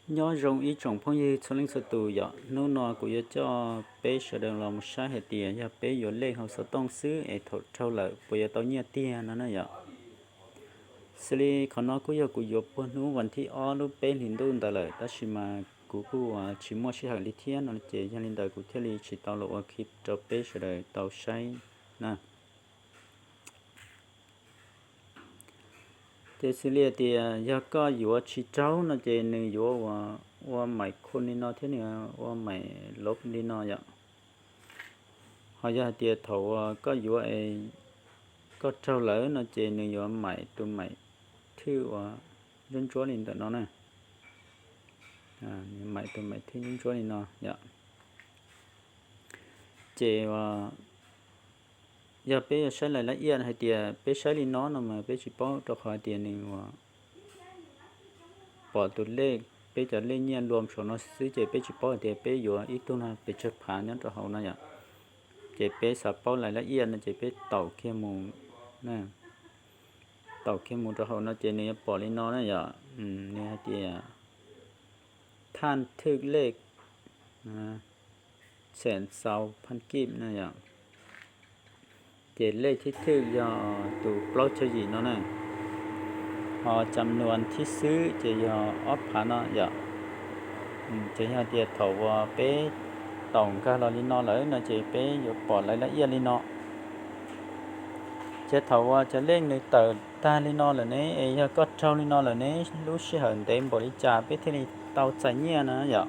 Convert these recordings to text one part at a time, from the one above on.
Nyob zoo ib tsoom phooj ywg txhua leej txhua tus yom, hnub no kuv yuav coj peb sawv daws los mus saib hais tias yog peb yuav lej hauv xov tooj xwb es thaum raug lawm puas yuav tau nyiaj tiag no na yom. Xws li qhov no kuj yog kuv yuav puag hnub vas thib ob lub peb hlis ntuj ntawd lawm, tab sis mas kuv kuj tsis muaj sij hawm li thiab no ces yog li ntawd kuv thiaj li tsis tau los ua clip rau peb sawv daws tau saib na. Ces xws li tias yog koj yuav tsis raug no ces nws yuav ua maim khum li no thiab nws ua maim lov li no yom. Ho yog hais tias thaum uas koj yuav, koj raug lawm no ces nws yuav maim tus maim thwj uas ntsuab ntsuab li ntawm no na. Maim tus maim thwj ntsuab ntsuab li no yom. Ces yog peb yuav saib lais lab iaj hais tias peb saib li no no mas peb tsis paub rau qhov hais tias nws pom tus lej, peb cov lej nyiaj lua saum no xwb ces peb tsis paub hais tias peb yuav ib tug no pes tsawg phav nyob rau hauv no yom. Ces peb xav paub lais lab iaj no ces peb taum kiag mus, taum kiag mus rau hauv no ces nws yuav pom li no na yom. Nws hais tias thaj thwj lej, xees xau phaj kib na yom. Ces lej thib thwj yog tus plaub caug yim no na. Ho cam nuas thib xwb ces yog ob phav no yom. Ces yog tias thaum uas peb taum nkag los li no lawm no ces peb yuav pom lais lab iaj li no. Ces thaum uas cov lej nws tawm tag li no lawm ne, es yog koj raug li no lawm ne, lub sij hawm ntev npaum li cas peb thiaj li tau txais nyiaj na yom.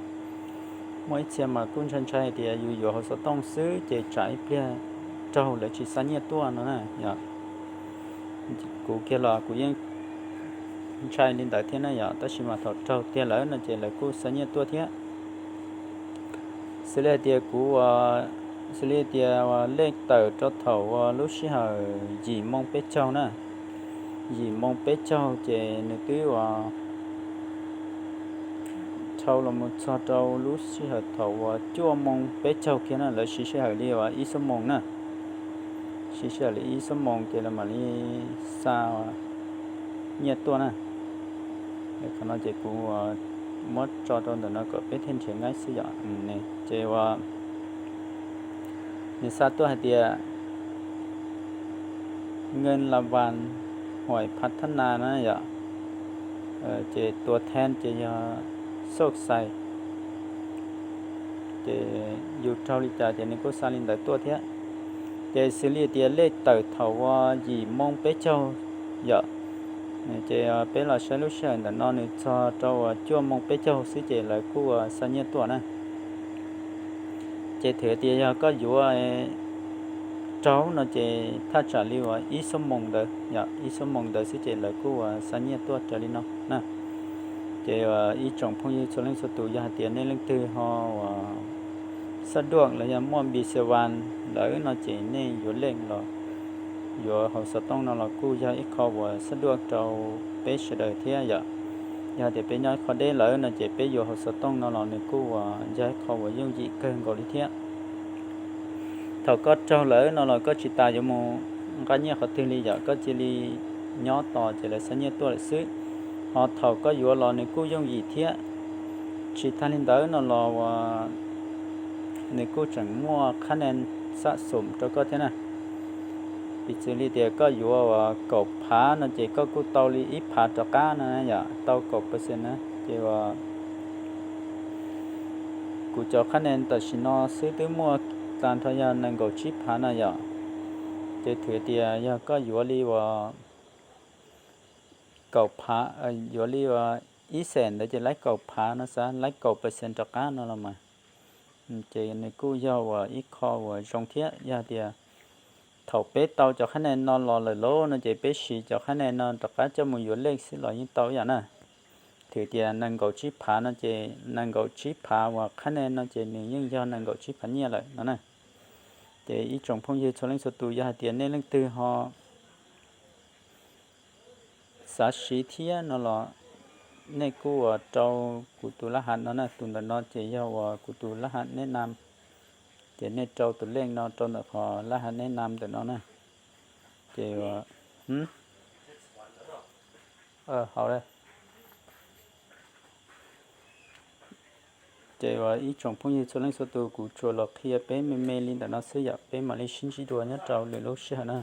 Muaj ib txhia mas kuj ntshai ntshai hais tias yus yuav hauv xov tooj xwb ces tsam ib pliag raug lawv tsis xa nyiaj tuaj no na yom. Kuv kiag los kuv yeej ntshai li ntawd thiab na yom, tab sis mas thaum raug tiag lawm no ces lawv kuj xa nyiaj tuaj thiab. Xws li hais tias kuv, xws li tias lej tawm rau thaum uas lub sij hawm yim moo peb caug na, yim moo peb caug ces nws twb ua dhau los mus txog rau lub sij hawm thaum uas cuaj moo peb caug kiag na, lawv siv sij hawm li uas ib xuab moos na, siv sij hawm li ib xuab moos ces lawv mam li xa nyiaj tuaj na. Qhov no ces kuv muab tso rau ntawm no kom peb thiaj nrhiav nqaij xwb yom. Ces uas nws xa tuaj hais tias Ngân la Van Huais Phav Thab Na na yom. Ces tua then ces yog xauj xais. Ces yus raug li cas ces nws kuj xa li ntawd tuaj thiab. Ces xws li tias lej tawm thaum uas yim moo peb caug yom, ces peb los saib lub sij hawm ntawm no nws txog rau uas cuaj moo peb caug xwb ces lawv kuj uas xa nyiaj tuaj na. Ces thwm tias yog koj yuav raug no ces thaj tsam li uas ib xuab moos ntawd yom, ib xuab moos ntawd xwb ces lawv kuj uas xa nyiaj tuaj raws li no na. Ces ib tsoom phooj ywg txhua leej txhua tus yog hais tias nej leej twg ho uas xab duaj los yog muaj npis xia vas lawm no ces nej yuav lej los yuav hauv xov tooj no los kuj yog ib qho uas xab duaj rau peb sawv daws thiab yom. Yog tias peb nyob ib qho deb lawm no ces peb yuav hauv xov tooj no los nws kuj uas yog ib qho uas yooj yim kawg nkaus li thiab. Thaum koj raug lawm no los koj tsis tas yuav mus nqa nyiaj qhov twg li yom, koj cia li nyob tos ces lawv xa nyiaj tuaj lawm xwb. Ho thaum koj yuav los nws kuj yooj yim thiab. Tsis tag li ntawd no los uas nws kuj tseem muaj qhab nen xab xum rau koj thiab na. Piv txwv li tias koj yuav uas kaum phav no ces koj kuj tau li ib phav rov qab no yom, tau kaum percent na. Ces uas kuv cov qhab nen tam sim no xwb twb muaj tag nrho yog nees nkaum tsib phav no yom. Ces thwm tias yog koj yuav li uas kaum phav, yuav li uas ib xees ntawd ces laib kaum phav no xav laib kaum percent rov qab no los mas, ces nws kuj yog uas ib qho uas zoo thiab. Yog tias thaum peb tau cov qhab nen no los lawm lauj no ces peb siv cov qhab nen no rov qab coj mus yuav lej xwb los yeej tau ib yam na. Thwm tias nees nkaum tsib phav no ces nees nkaum tsib phav uas qhab nen no ces nws yeej yog nees nkaum tsib phav nyiaj lawm no na. Ces ib tsoom phooj ywg txhua leej txhua tus yog hais tias nej leej twg ho xav siv thiab no los nej kuj uas rau kuv tus lab ham no na, tus ntawm no ces yog uas kuv tus lab ham neb nam, ces nej rau tus lej no rau ntawm qhov lab ham neb nam ntawm no na. Ces hauv Ces uas ib tsoom phooj ywg txhua leej txhua tus, kuv tsuas los qhia peb me me li ntawm no xwb yom, peb mam li sib ntsib dua nyob rau lwm lub sij hawm na.